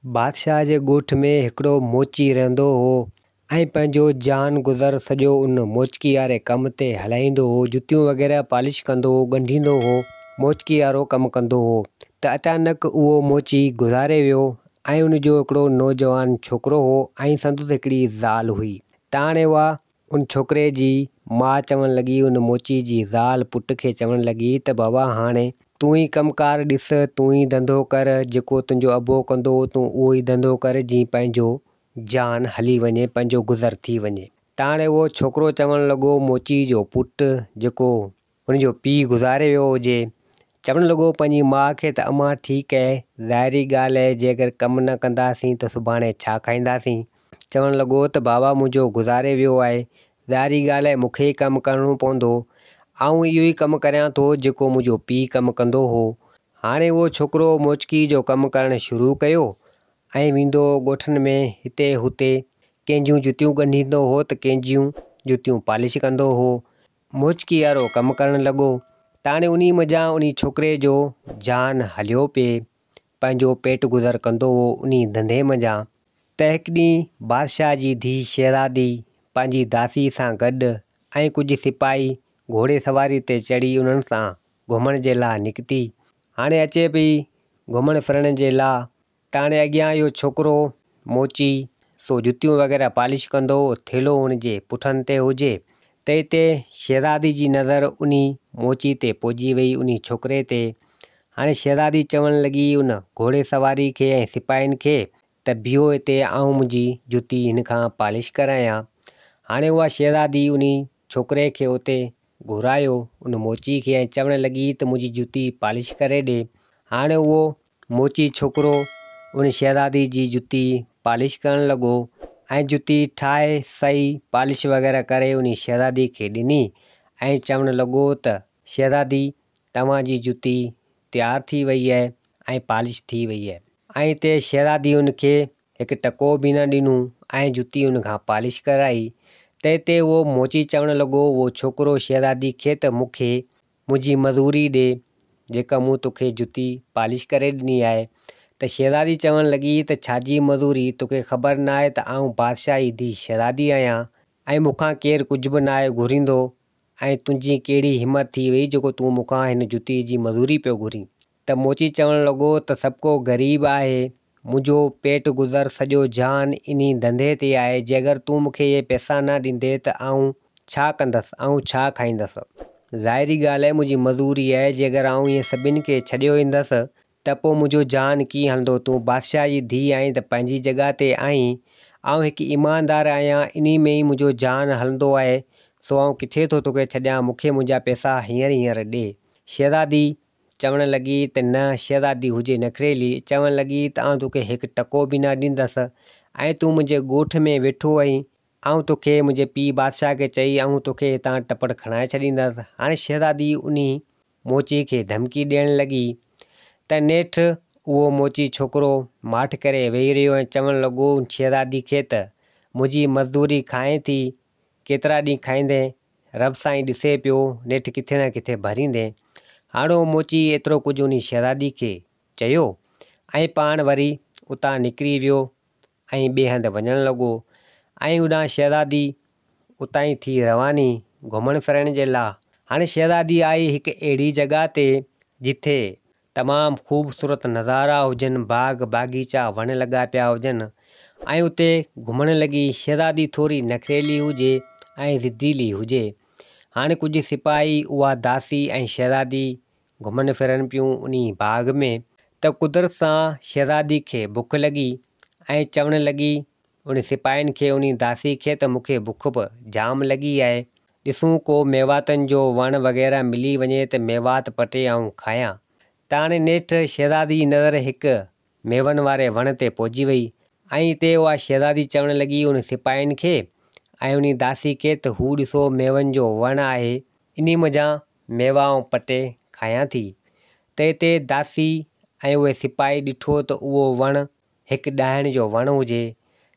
بادشاهه جي ڳوٺ ۾ هڪڙو موچي رهندو هو ۽ پنهنجو جان گذر سڄو ان موچڪي واري ڪم تي هلائيندو هو. جتيون وغيره پالش ڪندو هو، ڳنڍيندو هو، موچڪي وارو ڪم ڪندو هو ته اچانڪ اهو موچي گذاري ويو ۽ ان جو هڪڙو نوجوان ڇوڪرو هو ۽ سندس هڪڙي زال هئي ته هاڻي اها ان ڇوڪري جي ماء چوڻ لڳي، ان موچي جي زال پٽ کي چوڻ لڳي ته بابا هاڻي تون ئي ڪم ڪار ڏس، تون ئي ڌنڌو ڪر، جيڪو تنهنجو ابو ڪندو هو تون اهو ئي ڌنڌو ڪر جيئن پنهنجو جان هلي وڃي، پنهنجو گذر ٿي وڃي. ته هاڻي اهو ڇوڪرو چوڻ لڳو، موچي جو پٽ جيڪو هن جو پيء گذاري ويو هجي. چوڻ لڳو پنهنجي ماء کي ته امان ٺيڪ اهي، ظاهري ڳالهه اهي جيڪر ڪم نه ڪنداسين ته سڀاڻي ڇا کائينداسين. چوڻ لڳو ته بابا منهنجو گذاري ويو آهي، ظاهري ڳالهه اهي مون کي ئي ڪم ڪرڻو پوندو. آئون اهو ئي ڪم ڪريان ٿو جيڪو منهنجو پيء ڪم ڪندو هو. هاڻي اهو ڇوڪرو موچڪي جو ڪم ڪرڻ شروع ڪيو ۽ ويندو هو ڳوٺن ۾ هتي هتي ڪنهن جون جتيون ڳنڍيندو هو ته ڪنهن جون جتيون پالش ڪندو هو. موچڪي وارو ڪم ڪرڻ لڳو. تاڻي انهي منجهان انهي ڇوڪري جو جان هليو پئي. پنهنجو پيٽ گذر ڪندو هو انهي ڌنڌي منجهان. ته هڪ ڏينهن بادشاهه جي ڌيء شهزادي پنهنجي داسي سان گڏ ۽ ڪجهه سپاهي گهوڙي سواري تي چڙهي انهن سان گهمڻ جي لاء نڪتي. هاڻي اچي پئي گهمڻ ڦرڻ جي لاء تاڻي اڳيان اهو ڇوڪرو موچي سو جتيون وغيره پالش ڪندو هو، ٿيلهو هن جي پٺن تي هجي ته اتي شهزادي جي نظر انهي موچي تي پئجي وئي انهي ڇوڪري تي. هاڻي شهزادي چوڻ لڳي ان گهوڙي سواري کي ۽ سپاهين کي ته بيهو هتي آئون منهنجي جتي هن کان پالش ڪرايان. هاڻي اها شهزادي انهي ڇوڪري کي اتي گهرايو ان موچي کي ۽ چوڻ لڳي ته منهنجي جتي پالش ڪري ڏي. هاڻي اهو موچي ڇوڪرو ان شهزادي جي جتي پالش ڪرڻ لڳو ۽ جتي ٺاهي سئي پالش وغيره ڪري انهي شهزادي کي ڏني ۽ چوڻ لڳو ته شهزادي توهان جي جتي تيار ٿي وئي آهي ۽ پالش ٿي وئي آهي. ۽ اتي شهزادي ان کي هڪ ٽڪو به نه ڏنو ۽ جتي ان کان پالش ڪرائي. تنهن تي اهو موچي چوڻ لڳو اهو ڇوڪرو شهزادي کي ته مون کي منهنجي مزوري ڏي، جيڪا مون توکي جتي پالش ڪري ڏني آهي. ته شهزادي چوڻ لڳي ته ڇاجي مزوري، توکي خبر ناهي ته آئون بادشاهه جي ڌيء شهزادي آهيان ۽ مون کان ڪير ڪجهه به ناهي گهريندو ۽ تنهنجي ڪهڙي همت ٿي وئي جيڪو تون مون کان هن جتيء جي مزوري پيو گهرين. ته موچي چوڻ لڳو ته سڀڪو غريب آهي، منهنجو پيٽ گذر سڄو جهان انهي ڌنڌي تي آهي، جي اگر تون مون کي اهي پئسا نه ڏيندين ته آئون ڇا ڪندس، آئون ڇا کائيندس؟ ظاهري ڳالهه آهي منهنجي مزوري آهي، جي اگر آئون اهي سڀن کي ڇڏيو ايندس ته پوء منهنجو جهان ڪيئن هلندو؟ تون بادشاهه جي ڌيء آهين ته پنهنجي جڳهه تي آهين، آئون هڪ ايماندار آهيان، انهي ۾ ئي منهنجو جهان هلندو آهي، سو آئون ڪٿي ٿو توکي ڇڏيان، مون کي منهنجا پئسا هينئر هينئر ڏي. شهزادي چوڻ لڳي ته نه شهزادي هجي نخريلي، چوڻ لڳي ته آئون توکي هڪ ٽڪو به نه ڏيندس ۽ تون منهنجي ڳوٺ ۾ ويٺو آهين، آئون توکي منهنجي پيء بادشاهه کي چئي آئون توکي هتان ٽپڙ کڻائي ڇڏيندس. هاڻي شهزادي انهي موچي کي ڌمڪي ڏيڻ لڳي ته نيٺ اهو موچي ڇوڪرو ماٺ ڪري ويهي رهيو ۽ چوڻ لڳو شهزادي کي ته منهنجي مزدوري کائين ٿي، ڪيترا ڏينهن کائيندين؟ رب سائين ڏسي پيو، نيٺ ڪٿي نه ڪٿي ڀريندين. هاڻو موچي ايترو ڪجهه انهي شهزادي کي چيو ۽ پاڻ وري اتان نڪري ويو ۽ ٻئي هنڌ وڃڻ لڳو ۽ هوڏانهن شهزادي اتان ئي ٿي رواني گهمڻ ڦرڻ جي لا. هاڻي شهزادي آئي هڪ اهڙي جڳهه تي جٿي تمام خوبصورت نظارا هجن، باغ باغيچا وڻ لڳا پيا هجن ۽ اتي گهمڻ لڳي. شهزادي ٿوري نخريلي هجي ۽ ضديلي هجي. هاڻي ڪجهه سپاهي، اها داسي ۽ شهزادي گهمن ڦرن پيون انهي باغ ۾ ته قدرت سان شهزادي کي بک لڳي ۽ چوڻ لڳي انهي سپاهين کي انهي داسي کي ته مون کي بک به جام لڳي آهي، ڏسون ڪو ميواتن جو وڻ وغيره ملي وڃي ته ميوات پٽي آئون کايان. ته هاڻي نيٺ شهزادي جي نظر هڪ ميون واري وڻ تي پئجي وئي ۽ اتي اها شهزادي چوڻ لڳي انهي سپاهين کي ۽ انهي داسي کي ته هو ڏسو ميون جو وڻ آهي، انهي منجهان ميوا آئون پٽي کايان ٿي. ته اتي داسي ۽ اهي سپاهي ڏٺو ته اهو وڻ هڪ ڏائڻ جو وڻ هجي،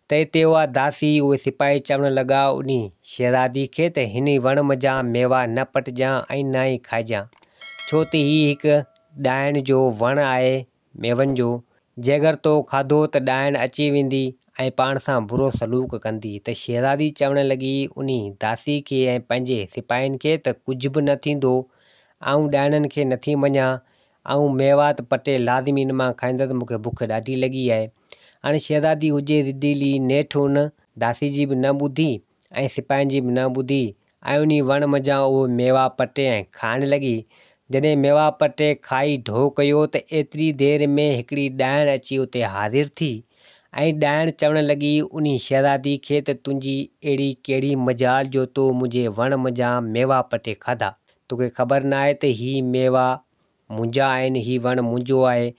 ته اتي اها داسي، اهي سپاهي چوڻ لڳا انهي شهزادي کي ته هن وڻ منجهان ميوا نه پٽجان ۽ نه ئي کائجان، ڇو ته هي هڪ ڏائڻ جو وڻ آهي ميون جو، جيگر تو کاڌو ته ڏائڻ اچي ويندي ۽ پاڻ سان برو سلوڪ ڪندي ته شهزادي چوڻ لڳي انهي داسي کي ۽ پنهنجي سپاهين کي ته ڪجهه به نه ٿيندو، آئون ڏائڻن کي نٿي مڃان، آئون ميوات پٽي لازمي ان مان کائيندس، مون کي بک ڏاڍي لڳي آهي. هاڻي شهزادي هجي ضديلي، نيٺ ان داسي جي به نه ٻڌي ۽ سپاهين جي به نه ٻڌي ۽ انهي وڻ منجهان اهي ميوا پٽي ۽ کائڻ لڳي. جڏهن ميوا پٽي کائي ڍو ڪيو ته ايتري دير ۾ هڪڙي ڏائڻ اچي اتي حاضر ٿي ۽ ڏائڻ چوڻ لڳي انهي شهزادي کي ته تنهنجي اهڙي ڪهڙي مجال جو تو منهنجي وڻ منجهان ميوا پٽي کاڌا. توکي خبر ناهي ته هي ميوا منهنجا آهن، هي وڻ منهنجو آهي.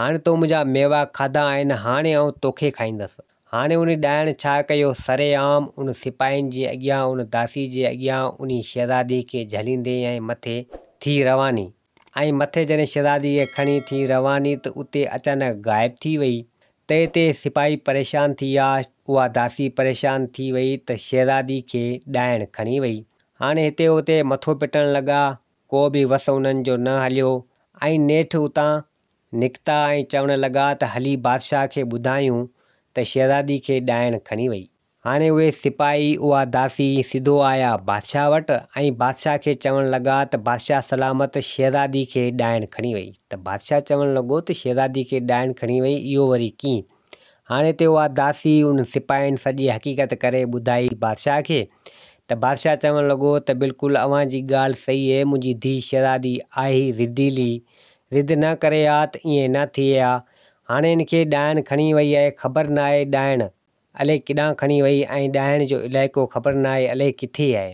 هاڻي تو منهنجا ميوا کاڌا آهن، هاڻي آئون توکي کائيندس. هاڻي ان ڏائڻ ڇا ڪيو، سري عام ان سپاهين جي اڳيان، ان داسي جي اڳيان انهي شهزادي کي جهليندي ۽ مٿي ٿي رواني. ۽ مٿي جڏهن شهزادي کي کڻي ٿي رواني ته اتي اچانڪ غائب ٿي وئي. تنهن تي سپاهي پريشان ٿي ويا، اها داسي پريشان ٿي وئي ته شهزادي کي ڏائڻ کڻي وئي. هاڻي هتي هتي مٿو پٽڻ لڳا، ڪو به وس انهن جو نه هليو ۽ نيٺ اتان نڪتا ۽ چوڻ لڳا ته هلي بادشاهه کي ٻڌايون ته شهزادي کي ڏائڻ کڻي وئي. هاڻي اهي سپاهي اها داسي سڌو آيا بادشاهه وٽ ۽ بادشاهه کي چوڻ لڳا ته بادشاهه سلامت شهزادي کي ڏائڻ کڻي وئي ته بادشاهه چوڻ لڳو ته شهزادي کي ڏائڻ کڻي وئي اهو وري ڪيئن؟ هاڻي تي اها داسي انهن سپاهين سڄي حقيقت ڪري ٻڌائي بادشاهه کي ته بادشاهه چوڻ لڳو ته بلڪل اوهان جي ڳالهه صحيح اهي منهنجي ڌيء شهزادي آهي ضديلي ضد نه ڪري ها ته ائين نه ٿئي ها هاڻي هن کي ڏائڻ کڻي وئي آهي خبر ناهي ڏائڻ الئي ڪيڏانهن کڻي وئي ۽ ڏائڻ جو علائقو خبر ناهي الئي ڪٿي آهي.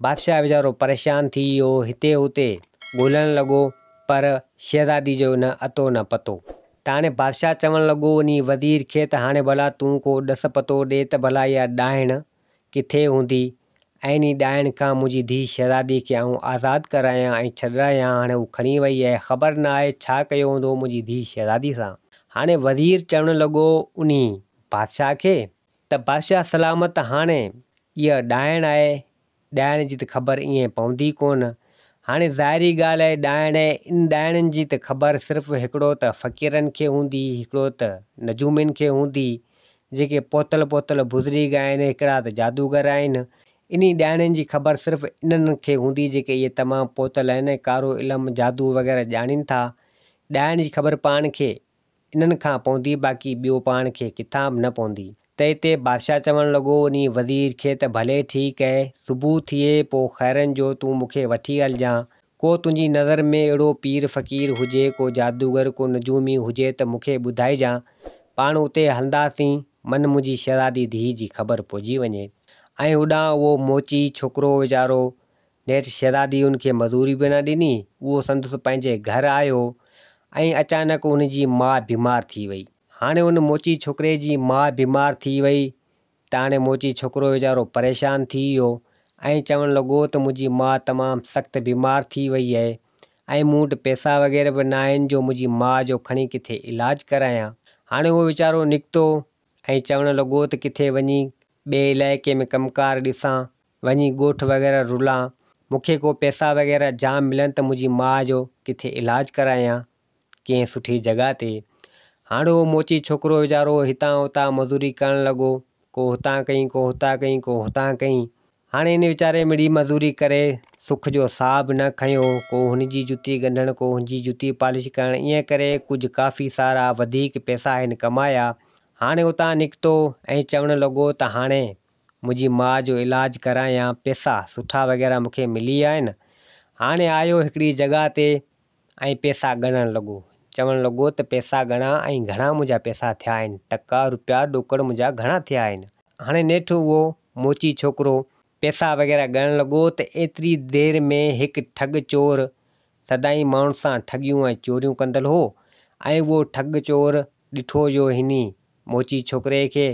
بادشاهه ويچارو پريشان ٿي ويو، هتي هتي ڳولڻ لڳو، پر شهزادي جو نه اتو نه پتو. ته هاڻي بادشاهه چوڻ لڳو انهي وزير کي ته هاڻي ڀلا تون ڪو ڏس پتو ڏي ته ڀلا اها ڏائڻ ڪٿي هوندي ۽ انهي ڏائڻ کان منهنجي ڌيء شهزادي کي آئون آزاد ڪرايان ۽ ڇڏرايان، هاڻي هو کڻي وئي آهي، خبر نه آهي ڇا ڪيو هوندو منهنجي ڌيء شهزادي سان. هاڻي وزير چوڻ لڳو انهي بادشاهه کي ته بادشاهه سلامت هاڻي اها ڏائڻ آهي، ڏائڻ جي ته خبر ائين پوندي ڪونه. هاڻي ظاهري ڳالهه آهي ڏائڻ آهي، ان ڏائڻن جي ته خبر صرف هڪڙو ته فقيرن کي هوندي، هڪڙو ته نجومين کي هوندي، جيڪي پهتل پهتل بزرگ آهن، هڪڙا ته جادوگر آهن. انهي ڏائڻن جي خبر صرف انهن کي هوندي جيڪي اهي تمام پهتل آهن ۽ ڪارو علم، جادو وغيره ڄاڻين ٿا. ڏائڻ جي خبر پاڻ کي انهن کان پوندي باقي ٻيو پاڻ کي ڪٿان به نه پوندي. تنهن تي بادشاهه چوڻ لڳو انهي وزير کي ته ڀلي ٺيڪ اهي، صبح ٿئي پوء خيرن جو تون مون کي وٺي هلجان. ڪو تنهنجي نظر ۾ اهڙو پير فقير هجي، ڪو جادوگر، ڪو نجومي هجي ته مون کي ٻڌائجان. پاڻ اتي هلنداسين، من منهنجي شهزادي ڌيء جي خبر پئجي وڃي. ۽ هوڏانهن اهو موچي ڇوڪرو ويچارو نيٺ شهزادي ان کي مزوري به نه ڏني. اهو سندس پنهنجي گهر آيو ۽ اچانڪ ان جي ماء بيمار ٿي وئي. هاڻي ان موچي ڇوڪري جي ماء بيمار ٿي وئي ته هاڻي موچي ڇوڪرو ويچارو پريشان ٿي ويو ۽ چوڻ لڳو ته منهنجي ماء تمام سخت بيمار ٿي وئي آهي ۽ مون وٽ پئسا وغيره به ناهن جو منهنجي ماء جو کڻي ڪٿي علاج ڪرايان. هاڻي اهو ويچارو نڪتو ۽ چوڻ لڳو ته ڪٿي وڃي ٻئي علائقي ۾ ڪم ڪار ڏسان وڃي ڳوٺ وغيره رلان، مون کي ڪو پئسا وغيره جام ملن ته منهنجي ماء جو ڪٿي علاج ڪرايان ڪنهن سٺي جڳهه تي. هاڻ اهو موچي ڇوڪرو ويچارو هتان هتان مزوري ڪرڻ لڳو، ڪو هتان ڪئين، ڪو هتان ڪئين، ڪو هتان ڪئين. هاڻي هن ويچاري مڙئي مزوري ڪري سک جو ساهه به نه کنيو، ڪو هن جي جتي ڳنڍڻ، ڪو هن جي جتي پالش ڪرڻ، ائين ڪري ڪجهه ڪافي سارا وڌيڪ پئسا هن ڪمايا. هاڻي اتان نڪتو ۽ چوڻ لڳو ته هاڻي منهنجي ماء جو علاج ڪرايان، پئسا سٺا وغيره مون کي ملي ويا آهن. هاڻي آيو هڪڙي جڳهه تي ۽ پئسا ڳڻڻ لڳو. چوڻ لڳو ته پئسا ڳڻان ۽ گهڻا منهنجا پئسا ٿيا آهن، ٽڪا، روپيا، ڏوڪڙ منهنجا گهڻا ٿيا آهن. هاڻي نيٺ اهو موچي ڇوڪرو پئسا وغيره ڳڻڻ لڳو ته ايتري دير ۾ هڪ ٺڳ چور سدائين ماڻهن سان ٺڳيون ۽ چوريون ڪندل هو ۽ اهو ٺڳ چور ڏٺو جو هني موچي ڇوڪري کي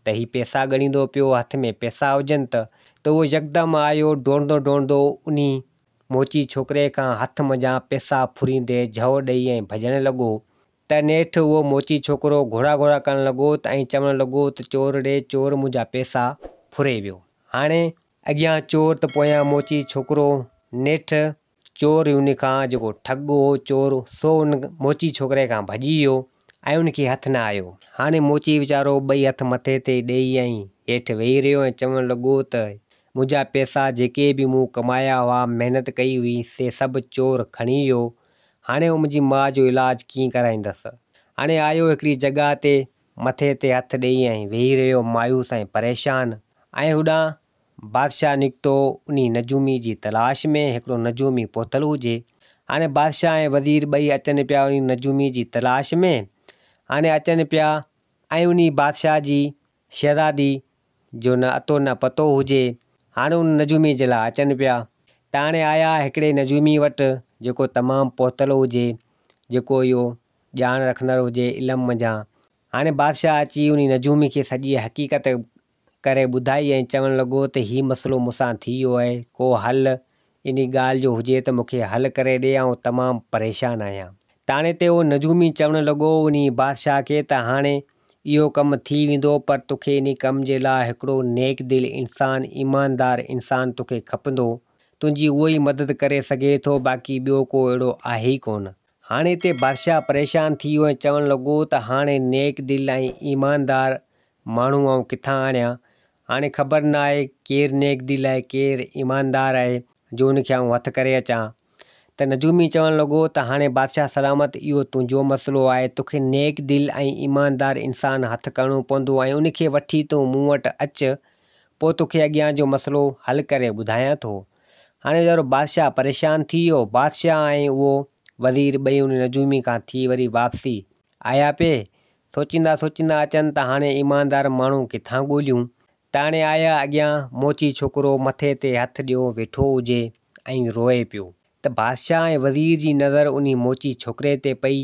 ته هي پئسا ڳڻيندو پيو هٿ ۾ پئسا هجن ته ته اهو يڪدم آيو ڊوڙندو ڊوڙندو انهي موچي ڇوڪري کان هٿ منجهان پئسا ڦريندي جهو ڏئي ۽ ڀڄڻ لڳو ته نيٺ اهو موچي ڇوڪرو گهوڙا گهوڙا ڪرڻ لڳو ته ۽ چوڻ لڳو ته چور ڙي چور منهنجا پئسا ڦري ويو. هاڻي اڳيان چور ته پويان موچي ڇوڪرو نيٺ چور ان کان جيڪو ٺڳ هو چور سو ان موچي ڇوڪري کان ڀڄي ويو ۽ ان کي هٿ نه آيو. هاڻي موچي ويچارو ٻئي هٿ مٿي تي ڏيئي ۽ هيٺ ويهي رهيو ۽ چوڻ لڳو ته منهنجا پئسا جيڪي به مون ڪمايا هئا، محنت ڪئي هئي، سي سڀ چور کڻي ويو. هاڻي آئون منهنجي ماء جو علاج ڪيئن ڪرائيندس؟ هاڻي آيو هڪڙي جڳهه تي مٿي تي هٿ ڏيئي ۽ ويهي رهيو مايوس ۽ پريشان. ۽ هوڏانهن بادشاهه نڪتو انهي نجومي جي تلاش ۾، هڪڙو نجومي پهتل هجي. هاڻي بادشاهه ۽ وزير ٻئي اچن پيا انهي نجومي جي تلاش ۾. هاڻي اچن پيا ۽ انهي بادشاهه جي شهزادي جو نه اتو نه پتو هجي. هاڻي ان نجومي جي لاء اچن پيا. ته هاڻي آيا هڪڙي نجومي وٽ جيڪو تمام پهتل هجي، جيڪو اهو ڄاڻ رکندڙ هجي علم منجهان. هاڻي بادشاهه اچي انهي نجومي کي سڄي حقيقت ڪري ٻڌائي ۽ چوڻ لڳو ته هي مسئلو مون سان ٿي ويو آهي، ڪو حل انهي ڳالهه جو هجي ته مون کي حل ڪري ڏي، آئون تمام پريشان آهيان. تاڻي تي اهو نجومي چوڻ لڳو انهي بادشاهه کي ته هاڻي اهو ڪم ٿي ويندو پر توکي انهي ڪم جي لاء هڪڙو نيڪ دل انسان، ايماندار انسان توکي کپندو، تنهنجي اهو ئي مدد ڪري سگهي ٿو باقي ٻيو ڪو اهڙو آهي ئي ڪونه. هاڻي هتي بادشاهه پريشان ٿي ويو ۽ چوڻ لڳو ته هاڻي نيڪ دل ۽ ايماندار ماڻهو آئون ڪٿان آڻيان؟ هاڻي خبر نه آهي ڪير نيڪ دل آهي ڪير ايماندار آهي جو ان کي آئون هٿ ڪري اچان. ته نجومي چوڻ لڳو ته هاڻي بادشاهه سلامت اهو تنهنجو مسئلو آهي توکي نيڪ دل ۽ ايماندار انسان هٿ ڪرڻو پوندو ۽ ان کي وٺي تون مون وٽ اچ پوء توکي اڳيان جو مسئلو حل ڪري ٻڌايان ٿو. هاڻي ويچارو بادشاهه پريشان ٿي ويو. بادشاهه ۽ اهو وزير ٻئي ان نجومي کان ٿي وري واپسي آيا پئي. سوچيندا سوچيندا اچن ته هاڻي ايماندار ماڻهو ڪٿان ڳوليون. ته هاڻي آيا اڳيان موچي ڇوڪرو مٿي تي هٿ ڏيو ويٺو هجي ۽ روئي پيو. ته بادشاهه ۽ وزير جي نظر انهي موچي ڇوڪري تي پئي.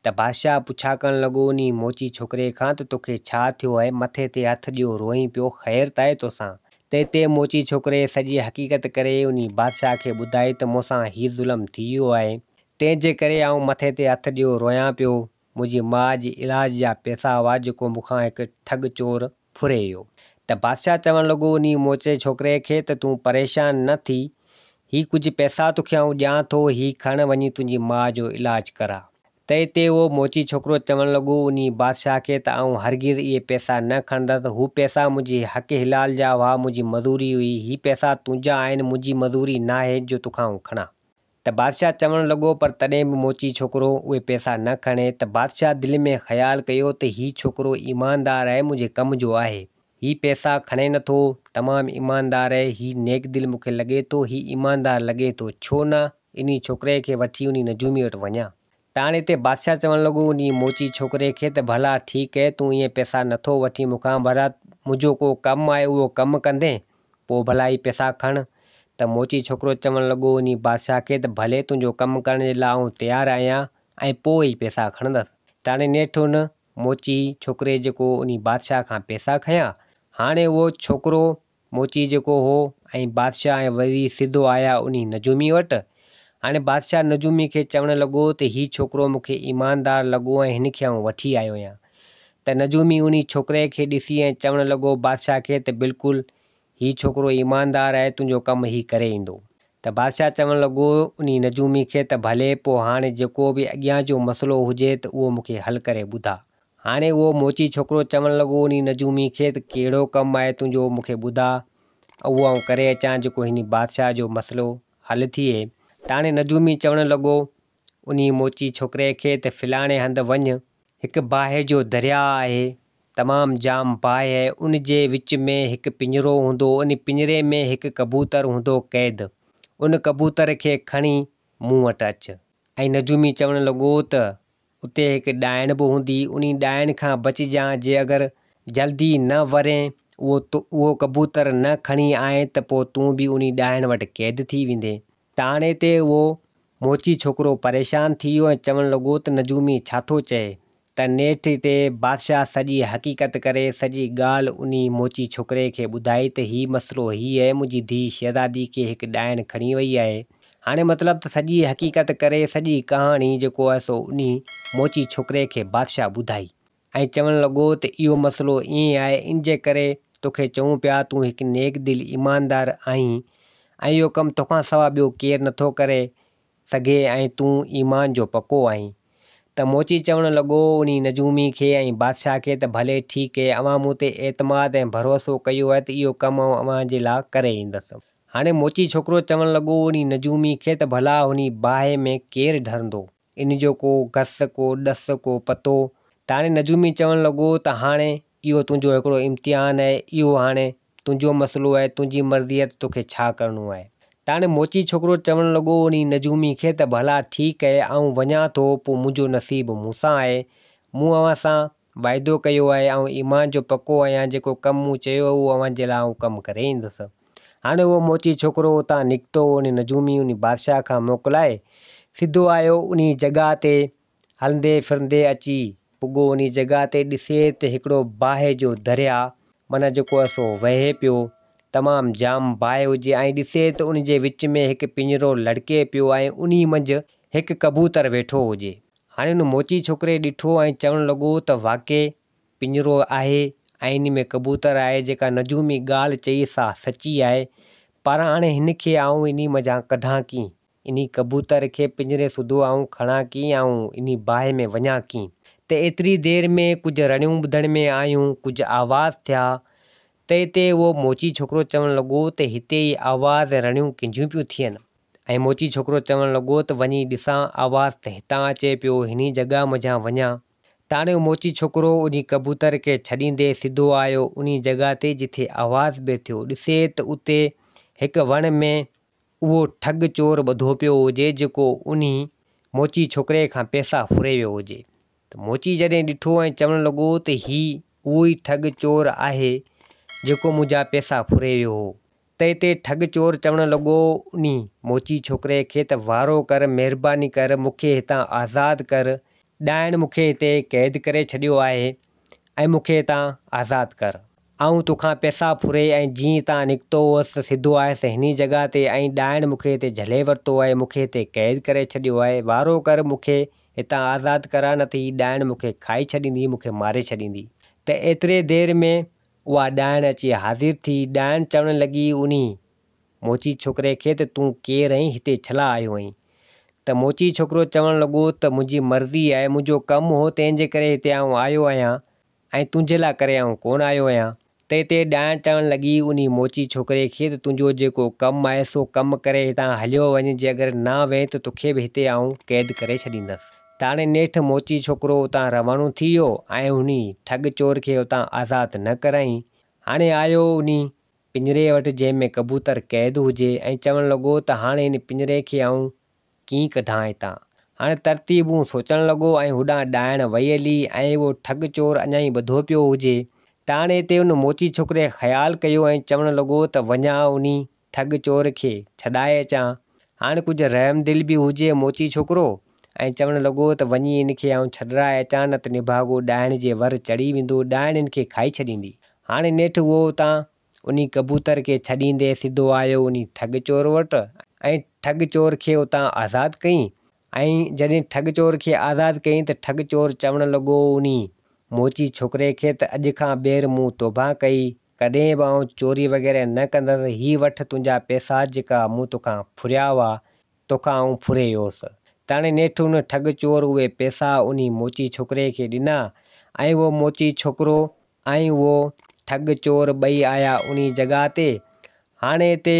ته بادشاهه پڇا ڪرڻ لڳو انهي موچي ڇوڪري کان ته توکي ڇا ٿيو آهي مٿي تي هٿ ڏيو روئين پيو خير ته آهي توسان؟ تنهن تي موچي ڇوڪري سڄي حقيقت ڪري انهي بادشاهه کي ٻڌائي ته مون سان هي ظلم ٿي ويو آهي تنهن جي ڪري آئون مٿي تي هٿ ڏيو رويان پيو منهنجي ماء جي علاج جا پئسا هئا جيڪو مون کان هڪ ٺڳ چور ڦري ويو. ته بادشاهه چوڻ لڳو انهي موچي ڇوڪري کي ته تون پريشان نه ٿي، هي ڪجهه پئسا توکي آئون ڏيان ٿو، هي کڻ وڃي تنهنجي ماء جو علاج ڪراء. تنهن تي اهو موچي ڇوڪرو چوڻ لڳو انهي بادشاهه کي ته آئون هرگز اهي پئسا نه کڻندس، هو پئسا منهنجي حق حلال جا هئا، منهنجي مزوري هئي، هي پئسا تنهنجا آهن، منهنجي مزوري ناهي جو توکان آئون کڻان. ته بادشاهه چوڻ لڳو، پر تڏهن به موچي ڇوڪرو اهي پئسا نه کڻي، ته بادشاهه دل ۾ خيال ڪيو ته هي ڇوڪرو ايماندار آهي، منهنجي ڪم جو آهي، هي پئسا کڻي نٿو، تمام ايماندار آهي، هي نيڪ دل مون کي لڳي ٿو، هي ايماندار لڳي ٿو، ڇو نه انهي ڇوڪري کي وٺي انهي نجومي وٽ وڃان. ته هاڻي هتي بادشاهه چوڻ لڳو انهي موچي ڇوڪري کي ته ڀلا ٺيڪ آهي، تون اهي پئسا نٿو وٺين مون کان، ڀلا منهنجو ڪو ڪم آهي اهو ڪم ڪندين؟ پوء ڀلا هي پئسا کڻ. ته موچي ڇوڪرو چوڻ لڳو انهي بادشاهه کي ته ڀلي تنهنجو ڪم ڪرڻ جي لاء آئون تيار آهيان ۽ پوء هي پئسا کڻندس. ته هاڻي نيٺ ان موچي ڇوڪري جيڪو انهي بادشاهه کان پئسا کنيا. هاڻي اهو ڇوڪرو موچي جيڪو هو ۽ بادشاهه ۽ وزير سڌو آيا انهي نجومي وٽ. هاڻي بادشاهه نجومي کي چوڻ لڳو ته هي ڇوڪرو مون کي ايماندار لڳو ۽ هن کي آئون وٺي آيو آهيان. ته نجومي انهي ڇوڪري کي ڏسي ۽ چوڻ لڳو بادشاهه کي ته بلڪل هي ڇوڪرو ايماندار آهي تنهنجو ڪم هي ڪري ايندو. ته بادشاهه چوڻ لڳو انهي نجومي کي ته ڀلي پوء هاڻي جيڪو به اڳيان جو مسئلو هجي ته اهو مون کي حل ڪري ٻڌاء. هاڻي اهو موچي ڇوڪرو چوڻ لڳو انهي نجومي کي ته ڪهڙو ڪم آهي تنهنجو مون کي ٻڌاء اهو آئون ڪري اچان جيڪو هن بادشاهه جو مسئلو حل ٿئي. ته هاڻي نجومي چوڻ لڳو انهي موچي ڇوڪري کي ته فلاڻي هنڌ وڃ هڪ باهه جو درياء آهي، تمام جام باهه آهي، ان جي وچ ۾ هڪ پڃرو هوندو، ان پڃري ۾ هڪ ڪبوتر هوندو قيد، ان ڪبوتر کي کڻي مون وٽ اچ. ۽ نجومي چوڻ لڳو ته اتي هڪ ڏائڻ به هوندي، انهي ڏائڻ کان بچجان، جي اگر جلدي نه ورين، اهو اهو ڪبوتر نه کڻي آئين ته پوء تون به انهي ڏائڻ وٽ قيد ٿي ويندين. ٽاڻي تي اهو موچي ڇوڪرو پريشان ٿي ويو ۽ چوڻ لڳو ته نجومي ڇا ٿو چئي؟ ته نيٺ هتي بادشاهه سڄي حقيقت ڪري سڄي ڳالهه انهي موچي ڇوڪري کي ٻڌائي ته هي مسئلو هي آهي منهنجي ڌيء شهزادي کي هڪ ڏائڻ کڻي وئي آهي. هاڻي مطلب ته سڄي حقيقت ڪري سڄي ڪهاڻي جيڪو آهي سو انهي موچي ڇوڪري کي بادشاهه ٻڌائي. ۽ چوڻ لڳو ته اهو مسئلو ائين آهي ان جي ڪري توکي چئون پيا تون هڪ نيڪ دل ايماندار آهين ۽ اهو ڪم توکان سوا ٻيو ڪير نٿو ڪري سگهي ۽ تون ايمان جو پڪو آهين. ته موچي چوڻ لڳو انهي نجومي کي ۽ بادشاهه کي ته ڀلي ٺيڪ اهي اوهان مون تي اعتماد ۽ ڀروسو ڪيو آهي ته اهو ڪم آئون اوهان جي لا ڪري ايندس. هاڻي موچي ڇوڪرو چوڻ لڳو انهي نجومي کي ته ڀلا انهي باهه ۾ ڪير ڍرندو؟ ان جو ڪو گس ڪو ڏس ڪو پتو؟ ته هاڻي نجومي چوڻ لڳو ته هاڻي اهو تنهنجو هڪڙو امتحان آهي، اهو هاڻي تنهنجو مسئلو آهي، تنهنجي مرضي آهي ته توکي ڇا ڪرڻو آهي. ته هاڻي موچي ڇوڪرو چوڻ لڳو انهي نجومي کي ته ڀلا ٺيڪ آهي، آئون وڃان ٿو، پوء منهنجو نصيب مون سان آهي، مون اوهان سان واعدو ڪيو آهي، آئون ايمان جو پڪو آهيان، جيڪو ڪم مون چيو اهو اوهان جي لاء آئون ڪم ڪري ايندس. هاڻي اهو موچي ڇوڪرو اتان نڪتو، انهي نجومي انهي بادشاهه کان موڪلائي سڌو آيو انهي جڳهه تي هلندي ڦرندي اچي پڳو انهي جڳهه تي ڏسي ته هڪڙو باهه جو درياء معنيٰ جيڪو آهي سو وهي پيو تمام جام باهه هجي ۽ ڏسي ته ان جي وچ ۾ هڪ پڃرو لڙڪي پيو ۽ انهي منجهه هڪ ڪبوتر ويٺو هجي. هاڻي ان موچي ڇوڪري ڏٺو ۽ چوڻ لڳو ته واقعي پڃرو آهي ۽ انهي ۾ ڪبوتر آهي جيڪا نجومي ڳالهه چئي سا سچي آهي پر هاڻي هن کي آئون انهي منجهان ڪڍان ڪيئن؟ انهي ڪبوتر کي پڃري سوڌو آئون کڻان ڪيئن آئون انهي باهه ۾ وڃان ڪيئن؟ ته ايتري دير ۾ ڪجهه رڙيون ٻڌڻ ۾ آيون، ڪجهه آواز ٿيا ته اتي اهو موچي ڇوڪرو چوڻ لڳو ته هتي اهي آواز ۽ رڙيون ڪنهن جون پيون ٿين؟ ۽ موچي ڇوڪرو چوڻ لڳو ته وڃي ڏسان آواز ته هتان اچي پيو، هني جڳهه منجهان وڃان. تاڻي اهو موچي ڇوڪرو انهي ڪبوتر کي ڇڏيندي سڌو آيو انهي جڳهه تي جٿي آواز پئي ٿيو، ڏسي ته اتي هڪ وڻ ۾ اهو ٺڳ چور ٻڌو پيو هجي جيڪو انهي موچي ڇوڪري کان پئسا ڦري ويو هجي. ته موچي جڏهن ڏٺو ۽ چوڻ لڳو ته هي اهو ئي ٺڳ چور آهي جيڪو منهنجا پئسا ڦري ويو هو. ته اتي ٺڳ چور چوڻ لڳو انهي موچي ڇوڪري کي ته وارو ڪر مهرباني ڪر مون کي هتان آزاد ڪر ڏائڻ مون کي هتي قيد ڪري ڇڏيو آهي ۽ مون کي هتان آزاد ڪر. آئون توکان پئسا ڦري ۽ جيئن هتان نڪتو هوس ته سڌو آيس هني جڳهه تي ۽ ڏائڻ مون کي هتي جهلي ورتو آهي، مون کي هتي قيد ڪري ڇڏيو آهي. وارو ڪر مون کي هتان آزاد ڪراء نه ته هي ڏائڻ مون کي کائي ڇڏيندي، مون کي ماري ڇڏيندي. ته ايتري دير ۾ اها ڏائڻ اچي حاضر ٿي. ڏائڻ چوڻ لڳي انهي موچي ڇوڪري کي ته تون ڪير آهين هتي ڇلا آيو آهين؟ ته موچي ڇوڪرو چوڻ لڳو ته منهنجي مرضي آهي، منهنجو ڪم هو تنهن جي ڪري هتي آئون آيو آهيان. ۽ تنهنجي لاء ڪري آئون ڪونه آيو آهيان. تي تي ڏائڻ چوڻ لڳي انهي موچي ڇوڪري کي ته تنهنجو جيڪو ڪم آهي سو ڪم ڪري هتان هليو وڃ جي اگر نه وئين ته توکي به هتي آئون قيد ڪري ڇڏيندس. ته هاڻي نيٺ موچي ڇوڪرو اتان روانو ٿي ويو ۽ انهي ٺڳ چور کي اتان آزاد نه ڪرايائين. هاڻي آيو انهي پڃري وٽ جنهن ۾ ڪبوتر قيد هجي ۽ چوڻ لڳو ته هاڻي هن پڃري کي آئون ڪيئن ڪڍان هتان؟ هاڻي ترتيبون سوچڻ لڳو ۽ هوڏانهن ڏائڻ وئي هلي ۽ اهو ٺڳ چور اڃا ئي ٻڌو پيو هجي. ته هاڻي هتي ان موچي ڇوڪري خيال ڪيو ۽ چوڻ لڳو ته وڃان انهي ٺڳ چور کي ڇڏائي اچان. هاڻي ڪجهه رحم دل به هجي موچي ڇوڪرو ۽ چوڻ لڳو ته وڃي هن کي آئون ڇڏرائي اچان نه ته نڀاڳو ڏائڻ جي ور چڙهي ويندو، ڏائڻ هن کي کائي ڇڏيندي. هاڻي نيٺ اهو اتان انهي ڪبوتر کي ڇڏيندي سڌو آيو انهي ٺڳ چور وٽ ۽ ٺڳ چور کي اتان آزاد ڪيائين ۽ جڏهن ٺڳ چور کي آزاد ڪيائين ته ٺڳ چور چوڻ لڳو انهي موچي ڇوڪري کي ته اڄ کان ٻيهر مون توبهه ڪئي ڪڏهن به آئون چوري وغيره نه ڪندس هي وٺ تنهنجا پئسا جيڪا مون توکان ڦريا هئا توکان آئون ڦري ويوس. تاڻي نيٺ ان ٺڳ چور اهي پئسا انهي موچي ڇوڪري کي ڏنا ۽ اهو موچي ڇوڪرو ۽ اهو ٺڳ چور ٻئي آيا انهي جڳهه تي. هاڻي اتي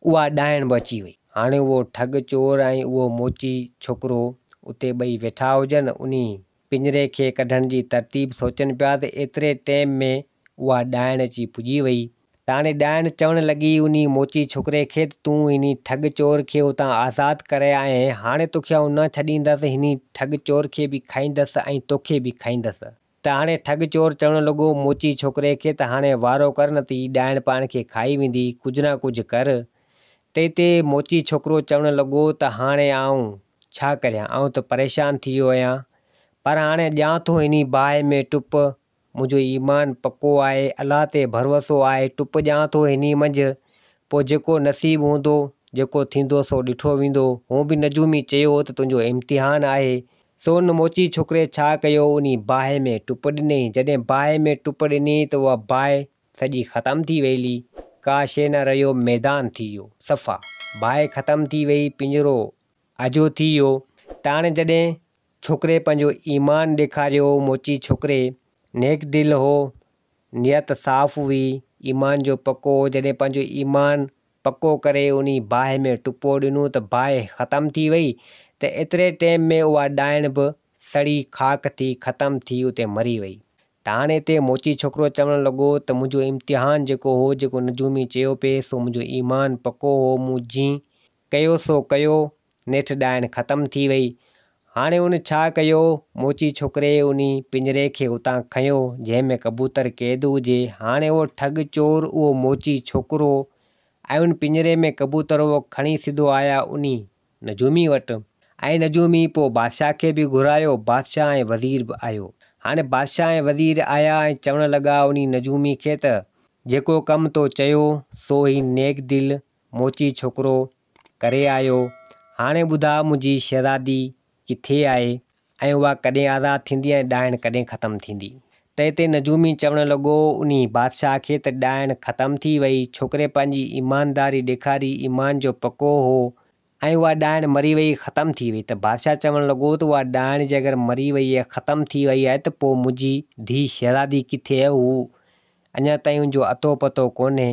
اها ڏائڻ به اچي وئي. هاڻي اهو ٺڳ چور ۽ اهو موچي ڇوڪرو اتي ٻئي ويٺا هجن انهي پڃري کي ڪڍڻ جي ترتيب سوچن پيا ته ايتري ٽيم ۾ اها ڏائڻ اچي پڄي وئي. تاڻي ڏائڻ چوڻ لڳي انهي موچي ڇوڪري کي ته تون انهي ٺڳ چور کي اتان آزاد ڪري آئين، هاڻي توکي آئون نه ڇڏيندس، انهي ٺڳ چور کي به کائيندس ۽ توکي به کائيندس. ته هاڻي ٺڳ چور چوڻ لڳو موچي ڇوڪري کي ته هاڻي وارو ڪر نه ته هي ڏائڻ پاڻ کي کائي ويندي، ڪجهه نه ڪجهه ڪر. تنهن تي موچي ڇوڪرو چوڻ لڳو ته هاڻي آئون ڇا ڪريان، آئون ته پريشان ٿي ويو آهيان، پر هاڻي ڏيان ٿو انهي باهه ۾ ٽپ، منهنجو ايمان پڪو آهي، الله تي ڀروسو آهي، ٽپ ڏيان ٿو انهي منجهه، پوء جيڪو نصيب هوندو، جيڪو ٿيندو سو ڏٺو ويندو. هونء به نجومي چيو هو ته تنهنجو امتحان آهي، سو ان موچي ڇوڪري ڇا ڪيو، انهي باهه ۾ ٽپ ڏني، جڏهن باهه ۾ ٽپ ڏني ته اها باهه سڄي ختم ٿي ويلي، ڪا شيء نه رهيو، ميدان ٿي ويو، صفا باهه ختم ٿي ويئي، پڃرو اجهو ٿي ويو. تاڻ جڏهن ڇوڪري پنهنجو ايمان ڏيکاريو، موچي ڇوڪري نيڪ دل هو، نيت صاف هئي، ايمان جو پڪو هو، جڏهن پنهنجو ايمان پڪو ڪري انهي باهه ۾ ٽپو ڏنو ته باهه ختم ٿي وئي ته ايتري ٽيم ۾ اها ڏائڻ به سڙي خاڪ ٿي ختم ٿي اتي مري وئي. ته هاڻي اتي موچي ڇوڪرو چوڻ لڳو ته منهنجو امتحان جيڪو هو جيڪو نجومي چيو پئي سو منهنجو ايمان پڪو هو مون جين ڪيو سو ڪيو، نيٺ ڏائڻ ختم ٿي وئي. هاڻي ان ڇا ڪيو، موچي ڇوڪري انهي پڃري کي اتان کنيو، جنهن ۾ ڪبوتر قيد هجي. هاڻي اهو ٺڳ چور، اهو موچي ڇوڪرو ۽ ان پڃري ۾ ڪبوتر اهو کڻي سڌو آيا انهي نجومي وٽ. ۽ نجومي پوء بادشاهه کي به گهرايو، بادشاهه ۽ وزير به آيو. هاڻي بادشاهه ۽ وزير آيا ۽ چوڻ لڳا انهي نجومي کي ته، جيڪو ڪم تو چيو، سو هي نيڪ دل موچي ڇوڪرو ڪري آيو. هاڻي ٻڌاء منهنجي شهزادي ڪٿي آهي ۽ اها ڪڏهن آزاد ٿيندي ۽ ڏائڻ ڪڏهن ختم ٿيندي؟ تنهن تي نجومي چوڻ لڳو انهي بادشاهه کي ته ڏائڻ ختم ٿي وئي. ڇوڪري پنهنجي ايمانداري ڏيکاري، ايمان جو پڪو هو ۽ اها ڏائڻ مري وئي، ختم ٿي وئي. ته بادشاهه چوڻ لڳو ته اها ڏائڻ جي اگر مري وئي ۽ ختم ٿي وئي آهي ته پوء منهنجي ڌيء شهزادي ڪٿي آهي؟ هو اڃا تائين ان جو اتو پتو ڪونهي.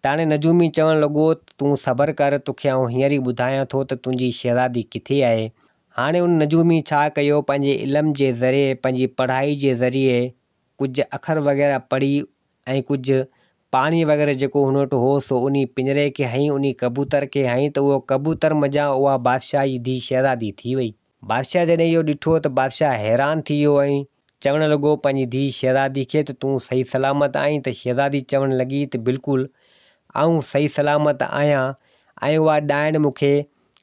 تاڻي نجومي چوڻ لڳو ته تون صبر ڪر، توکي آئون هينئر ئي ٻڌايان ٿو ته تنهنجي شهزادي ڪٿي آهي. هاڻي ان نجومي ڇا ڪيو، پنهنجي علم جي ذريعي، پنهنجي پڙهائي جي ذريعي ڪجهه اکر وغيره پڙهي ۽ ڪجهه پاڻي وغيره جيڪو هن وٽ هو سو انهي پڃري کي هنئي، انهي ڪبوتر کي هنئي ته اهو ڪبوتر منجهان اها بادشاهه جي ڌيء شهزادي ٿي وئي. بادشاهه جڏهن اهو ڏٺو ته بادشاهه حيران ٿي ويو ۽ چوڻ لڳو پنهنجي ڌيء شهزادي کي ته تون صحيح سلامت آهين ته شهزادي چوڻ لڳي ته بلڪل آئون صحيح سلامت آهيان ۽ اها ڏائڻ مون کي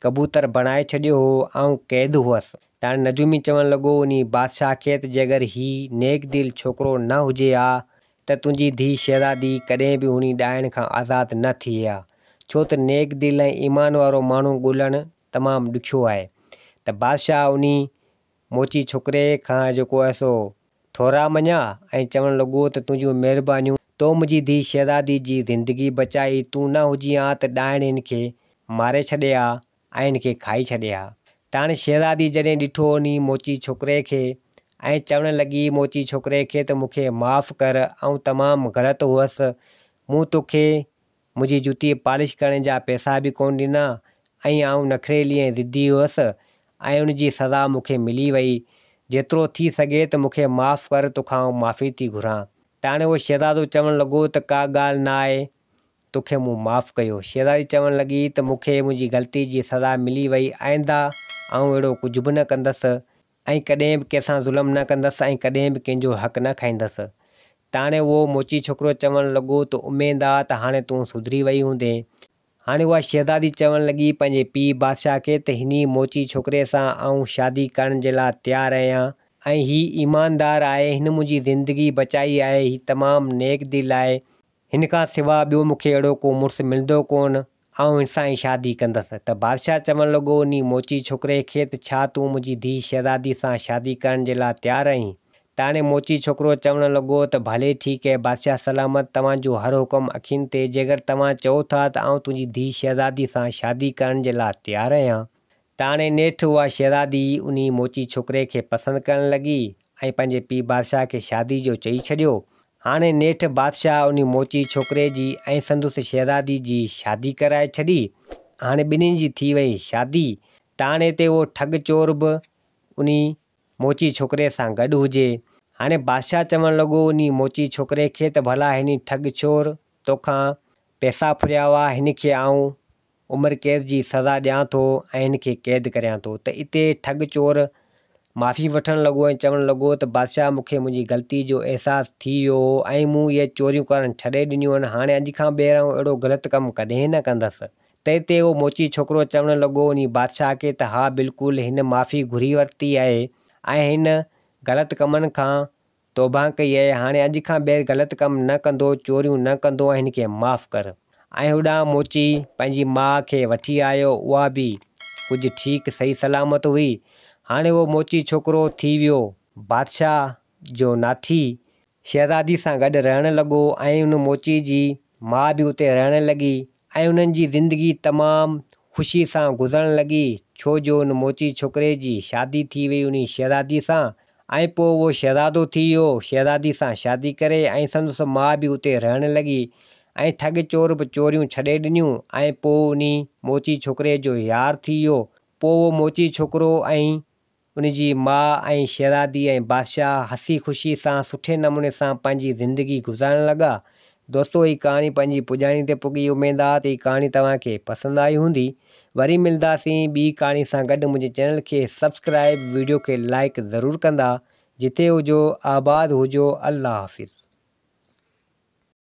ڪبوتر بڻائي ڇڏيو هو آئون قيد هئس. ته هاڻي نجومي چوڻ لڳو انهي بادشاهه کي ته جيڪر هي نيڪ دل ڇوڪرو نه هجي ها ته تنهنجي ڌيء شهزادي ڪڏهن به انهي ڏائڻ کان آزاد نه ٿئي ها ڇو ته نيڪ دل ۽ ايمان وارو ماڻهو ڳولڻ تمام ڏکيو آهي ته بادشاهه انهي موچي ڇوڪري کان جيڪو آهي سو ٿورا مڃيا ۽ چوڻ لڳو ته تنهنجون مهربانيون، تو منهنجي ڌيء شهزادي جي زندگي بچائي، تون نه هجين ها ته ڏائڻ هن کي ماري ڇڏي ها ۽ هن کي کائي ڇڏي ها. ته هاڻي شهزادي جڏهن ڏٺو انهي موچي ڇوڪري کي ۽ چوڻ لڳي موچي ڇوڪري کي ته مون کي معاف ڪر، آئون تمام غلط هئس، مون توکي منهنجي جتيء پالش ڪرڻ جا پئسا به ڪونه ڏنا ۽ آئون نخريلي ۽ ضدي هئس ۽ ان جي سزا مون کي ملي وئي. جيترو ٿي سگهي ته مون کي معاف ڪر، توکان آئون معافي ٿي گهران. ته هاڻي اهو شهزادو چوڻ لڳو ته ڪا ڳالهه نه آهي، توکي مون معاف ڪيو. شهزادي چوڻ لڳي ته مون کي منهنجي غلطي جي سزا ملي وئي، آئنده آئون اهڙو ڪجهه به نه ڪندس ۽ ڪڏهن به ڪنهن سان ظلم نه ڪندس ۽ ڪڏهن به ڪنهن جو حق نه کائيندس. تاڻي اهو موچي ڇوڪرو چوڻ لڳو ته اميد آ ته هاڻي تون سڌري وئي هوندين. هاڻي اها شهزادي چوڻ لڳي پنهنجي پيء بادشاهه کي ته هني موچي ڇوڪري سان آئون شادي ڪرڻ جي لاء تيار آهيان ۽ هي ايماندار آهي، هن منهنجي زندگي بچائي آهي، هي تمام نيڪ دل آهي، هن کان سوا ٻيو مون کي اهڙو ڪو مڙس ملندو ڪونه، آئون هن سان ئي شادي ڪندس. ته بادشاهه چوڻ لڳو انهي موچي ڇوڪري کي ته ڇا تون منهنجي ڌيء شهزادي سان شادي ڪرڻ جي لاء تيار آهين؟ ته هاڻي موچي ڇوڪرو چوڻ لڳو ته ڀلي ٺيڪ اي بادشاهه سلامت، توهان جو هر حڪم اکين تي، جيڪر توهان چئو ٿا ته آئون تنهنجي ڌيء شهزادي سان شادي ڪرڻ جي لاء تيار آهيان. ته هاڻي نيٺ اها شهزادي انهي موچي ڇوڪري کي پسند ڪرڻ لڳي ۽ پنهنجي پيء بادشاهه کي شادي جو چئي ڇڏيو. هاڻي نيٺ بادشاهه انهي موچي ڇوڪري جي ۽ سندس شهزادي جي شادي ڪرائي ڇڏي. هاڻي ٻنهي جي ٿي وئي شادي. ته هاڻي هتي اهو ٺڳ چور به انهي موچي ڇوڪري سان گڏ هجي. هاڻي بادشاهه چوڻ لڳو انهي موچي ڇوڪري کي ته ڀلا هني ٺڳ چور توکان پئسا ڦريا هئا، هن کي آئون عمر قيد جي سزا ڏيان ٿو ۽ هن کي قيد ڪريان ٿو ته اتي ٺڳ چور معافي وٺڻ لڳو ۽ چوڻ لڳو ته بادشاهه مون کي منهنجي غلطي جو احساس ٿي ويو هو ۽ مون اهي چوريون ڪرڻ ڇڏي ڏنيون آهن هاڻي اڄ کان ٻيهر آئون اهڙو غلط ڪم ڪڏهن نه ڪندس ته اتي اهو موچي ڇوڪرو چوڻ لڳو انهي بادشاهه کي ته ها بلڪل هن معافي گهري ورتي آهي ۽ هن غلط ڪمن کان توبهه ڪئي آهي، هاڻي اڄ کان ٻيهر غلط ڪم نه ڪندو، چوريون نه ڪندو ۽ هن کي معاف ڪر. ۽ هوڏانهن موچي پنهنجي ماء کي وٺي آيو، اها به ڪجهه ٺيڪ صحيح سلامت هئي. هاڻي اهو موچي ڇوڪرو ٿي ويو بادشاهه جو ناٺي، شهزادي سان گڏ رهڻ لڳو ۽ ان موچي جي ماء به اتي رهڻ لڳي ۽ انهن جي زندگي تمام خوشي سان گذرڻ لڳي، ڇو جو ان موچي ڇوڪري جي شادي ٿي وئي انهي شهزادي سان ۽ پوء اهو شهزادو ٿي ويو، شهزادي سان شادي ڪري ۽ سندس ماء به اتي رهڻ لڳي ۽ ٺڳ چور به چوريون ڇڏي ڏنيون ۽ پوء انهي موچي ڇوڪري جو يار ٿي ويو، پوء اهو موچي ڇوڪرو ۽ ان جي ماء ۽ شهزادي ۽ بادشاهه هسي خوشي سان سٺي نموني سان پنهنجي زندگي گذارڻ لڳا. دوستو هي ڪهاڻي پنهنجي پڄاڻي تي پڳي اميد آ ته هي ڪهاڻي توهان کي پسند آئي هوندي. وري ملداسين ٻي ڪهاڻي سان گڏ منهنجي چينل کي سبسڪرائب ويڊيو کي لائيڪ ضرور ڪندا. جتي هجو آباد هجو الله حافظ.